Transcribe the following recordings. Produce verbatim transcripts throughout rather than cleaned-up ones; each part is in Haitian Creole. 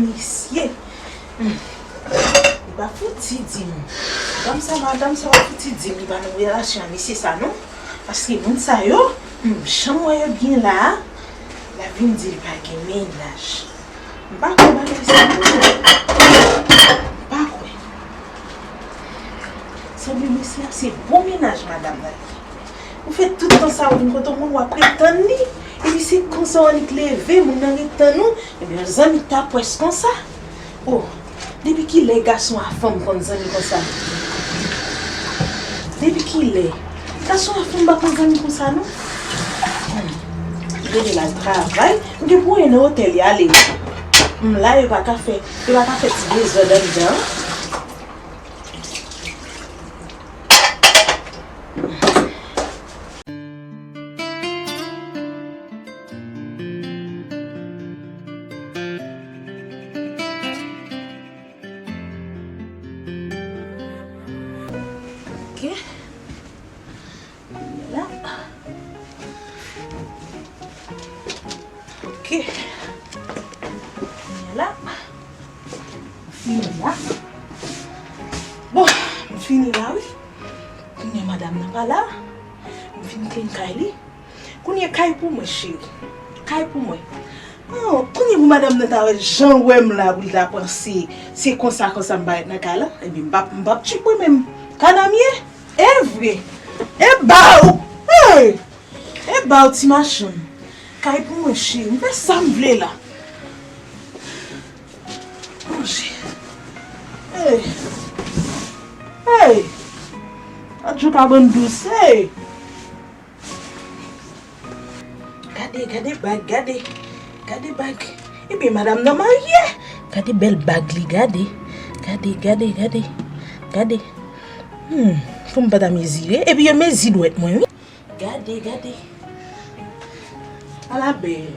Mesye, hmm, li pa fouti di m. Madanm sa, madanm sa pa fouti di m li pa nan relasyon ak mesye sa non. Paske moun sa yo, hmm, jan m wè yo byen la a, l ap vin di l pa gen mennaj. M pa kwè bagay sa non. M pa kwè. Sanble mesye a se bon mennaj madanm nan ye. Ou fè tout tan sa ou vin kote yon moun w ap ret tann li. Epi se konsa w annik leve, moun nan ret tann ou. Ebyen, yon zanmi k ta pwès konsa. Oh, depi kilè gason a fanm konn zanmi konsa? Depi kilè? Gason a fanm pa konn zanmi konsa non. Hmm. Li rete l al travay. M gen pou yon nan otèl y ale. M la, yo pa ka fè, yo pa ka fè ti dezòd anndan. Ok. Kounye la. Ok. Kounye la. M fini la. Bon, m fini la, wi. Kounye a madanm nan pa la. M fin clean kay li. Kounye a kay pou mwen, cheri. Kay pou mwen. Oh, kounye a pou madanm nan ta wè jan w wè m la, pou l ta panse se konsa, konsa m parèt nan kay la. Ebyen, m p ap, m p ap tchip mwen menm. Kanamye? E vre. E ba w. Hey! E ba w, ti machann. Kay pou mwen, cheri. M fè sa m vle la. Manje. Hey! Hey! Adjou ka bann dous. Hey! Gade, gade bag, gade. Gade bag. Ebyen, madanm nan marye. Gade bèl bag li, gade. Gade, gade, gade. Gade. Hmm, fò m pa ta mezire. Epi yo mezi dwèt mwen, wi. Gade, gade. Ala bèl.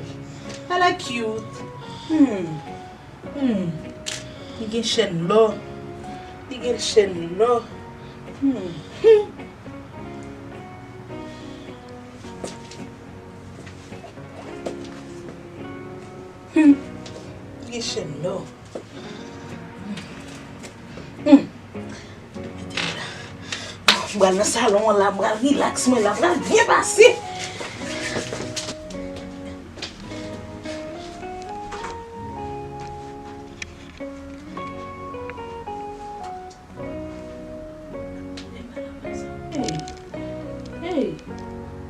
Ala cute. Hmm. Hmm. Li gen chèn lò. Li gen chèn lò. Hmm. Hmm. Hmm. Li gen chèn lò. Hmm. Mete l la. Bon, m pral nan salon an la, m pral rilaks mwen la, m pral byen pase. Hey, hey,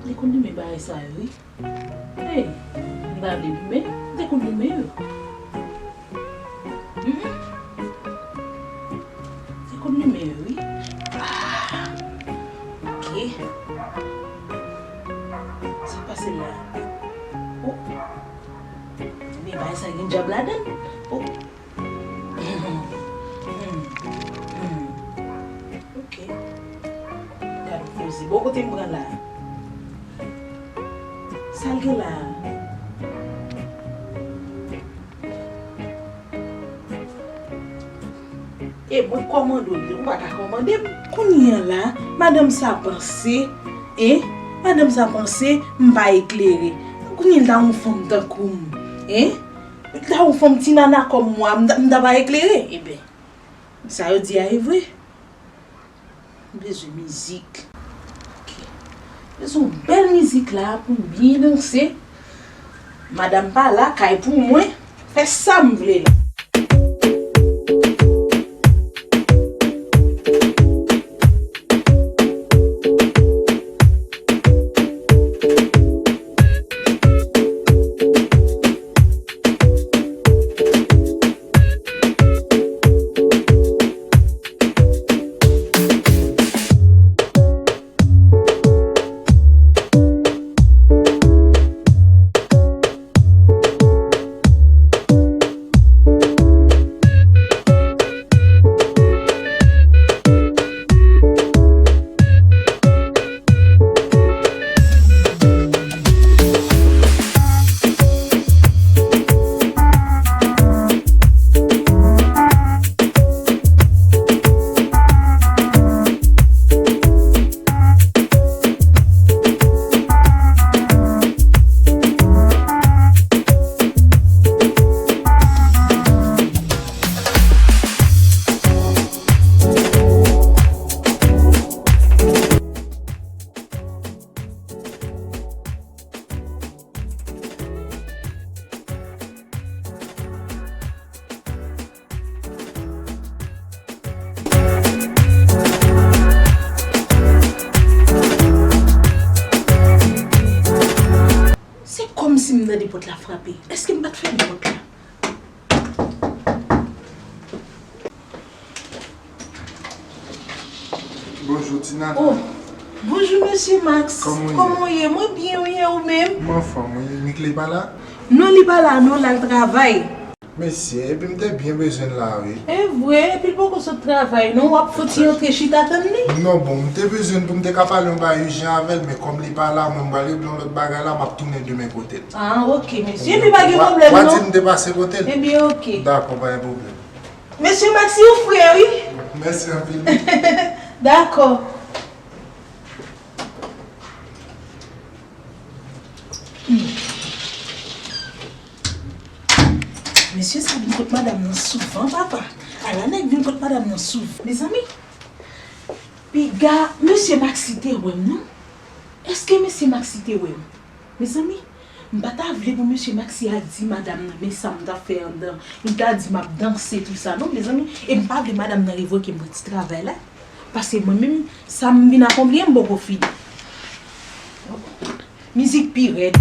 li konn limen bagay sa yo, wi. Hey, m ta vle limen, m te konn limen yo. Hmm. M te konn limen yo, wi. Ah, ok. Sa k pase la? Oh. Men bagay sa gen dyab ladan l. Oh. Hmm. Hmm. Hmm. Ok. Gade poze. Bon, kote m pran la? Sa l gen la? E mwen kòmande w, ou pa ka kòmande m. Kounye a la, madanm sa panse, en? Madanm sa panse m pa eklere. Kounye a l ta yon fanm tankou m, en? L ta yon fanm ti nana kòm mwen, m ta, m ta pa eklere? Eben, sa yo di a e vre. M bezwen mizik. Ok. M bezwen yon bèl mizik la pou m byen danse. Madanm pa la, kay pou mwen. Fè sa m vle la. Tande pòt la frape. Èske m pa t fèmen pòt la? Bonjou, ti Nana. Oh, bonjou, mesye Max. Kòman w ye? Kòman w ye? Mwen byen, wi, e ou menm? M anfòm, wi. Mickley pa la? Non, li pa la, non, l al travay. Mesye, epi m te byen bezwen l la, wi. E vre, epi l poko sot travay, non? W ap fouti antre chita tann li? Non, bon, m te bezwen l pou m te ka pale yon bagay ijan avè l, men kòm li pa la, mwen m pral regle yon lòt bagay la, m ap tounen demen kote l. Ah, ok, mesye. Epi pa gen pwoblèm, non. W a di m te pase kote l. Ebyen, ok. Dakò, pa gen pwoblèm. Mesye Maxi, ou fre, wi. Mèsi anpil. Dakò. Mesye sa vin kot madanm nan souvan, papa. Ala nèg vin kot madanm nan souvan. Mezanmi, piga mesye Maxi te wè m, non? Èske mesye Maxi te wè m? Mezanmi, m pa ta vle pou mesye Maxi a di madanm nan, men sa m t ap fè anndan. M ta di m ap danse, tou sa, non, mezanmi. E m pa vle madanm nan revoke m nan ti travay la. Paske mwen menm, sa m vin akonpli a, m poko fini. Mizik pi rèd.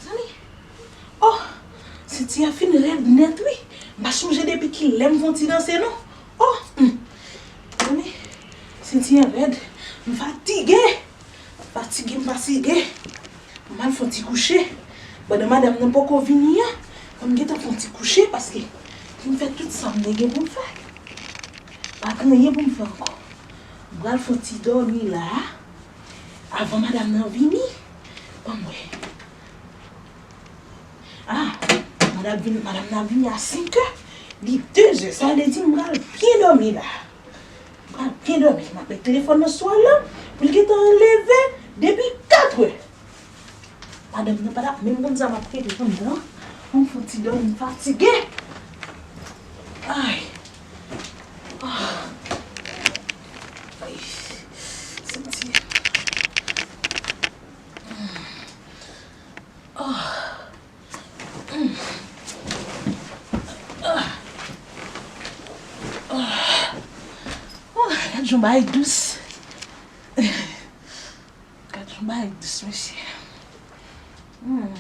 Zanmi, oh, senti a fin rèd nèt, wi. M pa sonje depi kilè m fè yon ti danse, non. Oh, hmm. Zanmi, senti a rèd. M fatige. Fatige, m fatige. M al fè yon ti kouche. Pandan madanm nan poko vini an, fò m gentan fè yon ti kouche paske m fin fè tout sa m te gen pou m fè. Pa gen anyen pou m fè ankò. M pral fè yon ti dòmi la a. Avan madanm nan vini, ban m wè. Ah, madanm vin, madanm nan vini a senk è. Li de zè, sa vle di m pral byen dòmi la. M pral byen dòmi. M ap met telefòn nan sou alam pou l gentan leve depi kat è. Madanm nan pa t ap menm konn sa m ap rete anndan. An m fè yon ti dòmi, m fatige. Ay. Ah. Ay. Senti. Ah. Ah. Ah. Ah. Gad yon bagay dous. Gad yon bagay dous, mesye. Hmm.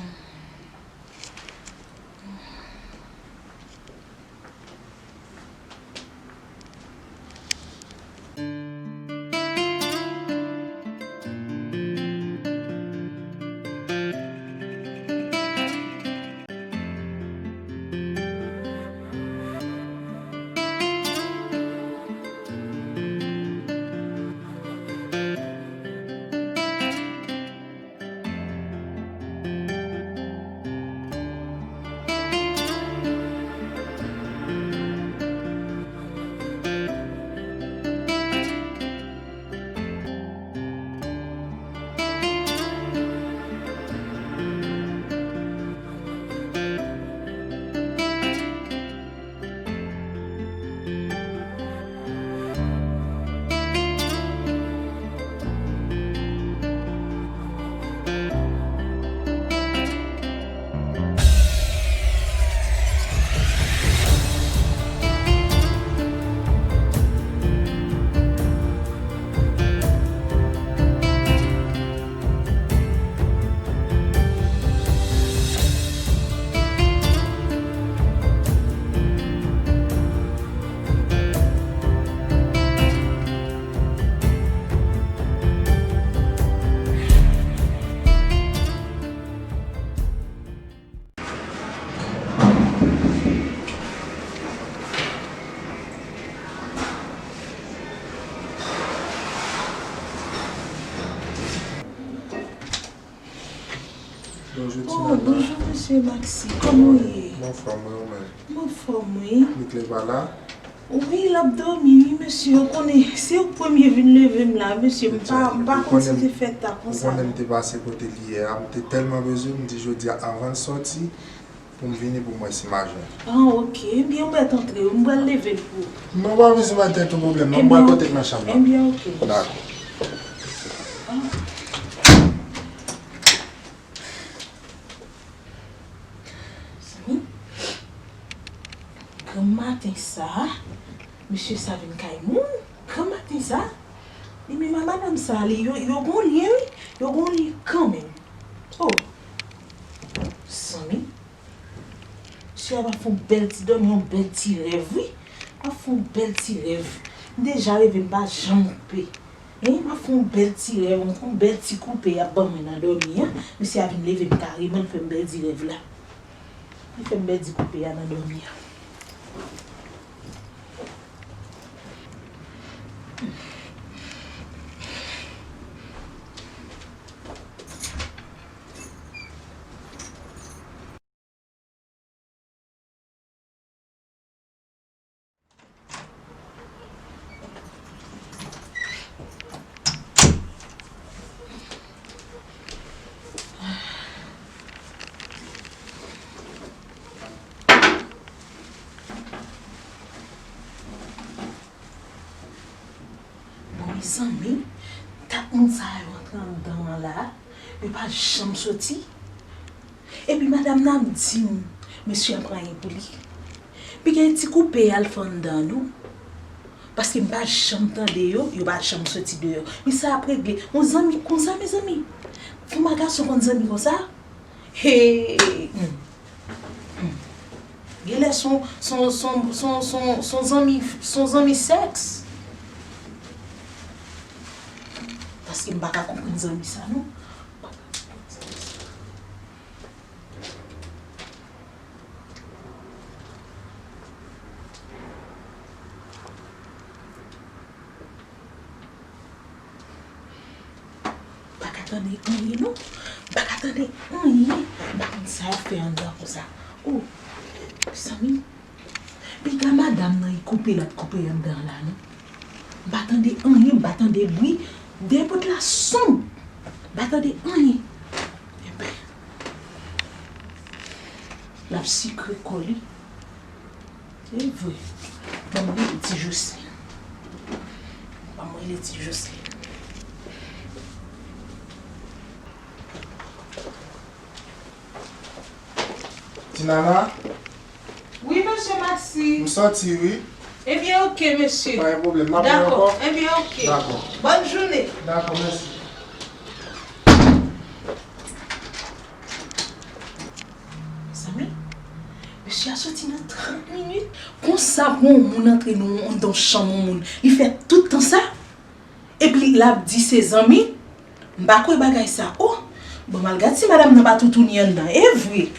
Bonjou, ti nana. Oh, bonjou, mesye Maxi. Kòman w ye? M anfòm, wi, ou menm? M anfòm, wi. Mickley pa la? Wi, l ap dòmi, wi, mesye. Ou konnen, se ou k premye vin leve m la, mesye. M pa, m pa konn si te fè ta konsa, non. Ou konnen m te pase kote l yè a. M te tèlman bezwen, m di jodi a, anvan l sòti, pou m vini pou m wè si m a jwenn. Ah, ok. Ebyen, ou mèt antre, m pral leve l pou ou. Non, pa bezwen bay tèt ou pwoblèm, non. M pral pote l nan chanm nan. Ebyen, ok. Dakò. Ah. Zanmi, granm maten sa, mesye sa vin kay moun, granm maten sa, li menm a madanm sa, li, yo, yo gon lyen, wi, yo gon lyen kanmenm. Oh, zanmi, mesye a ap fè yon bèl ti dòmi, yon bèl ti rèv, wi. Ap fè yon bèl ti rèv. M deja reve, m pa janm koupe. Hein, m ap fè yon bèl ti rèv, yon, yon bèl ti koupe y ap ban mwen nan dòmi an. Mesye a vin leve m kareman, l fè m bèl ti rèv la. Li fè m bèl ti koupe a nan dòmi an. Bon, mezanmi, dat moun sa yo antre anndan an la, yo pa janm soti. Epi madanm nan ap di m, mesye an pran anyen pou li. Piga ti koupe al fè anndan an non. Paske m pa janm tande yo, yo pa janm soti deyò. Men sa ap regle. Yon zanmi konsa, mezanmi. Fanm ak gason konn zanmi konsa? Hey! Hmm. Hmm. Genlè son, son, son, son, son, son zanmi, son zanmi sèks. Paske m pa ka konprann zanmi sa non. Pa ka tande anyen non. Pa ka tande anyen. M pa konn sa y ap fè anndan konsa. Oh, mezanmi. Piga madanm nan, li koupe, l ap koupe anndan la non. M pa tande anyen, m pa tande bri. Dèyè pòt la sonm. M pa tande anyen. Enben, l ap sikre kò li. E vre. Ban m rele ti Jocelyn. Ban m rele ti Jocelyn. Ti nana? Wi, mesye Maxi. M sòti, wi. Ebyen, oke, mesye. Pa gen pwoblèm. N ap wè ankò. Dakò. Ebyen, oke. Dakò. Bòn jounen. Dakò, mèsi. Mezanmi, mesye a soti nan trant minit. Konsa pou yon moun antre nan yon, nan yon chanm yon moun, li fè tout tan sa? Epi l ap di se zanmi? M pa kwè bagay sa. Oh! Bon, m al gad si madanm nan pa toutouni anndan. E vre!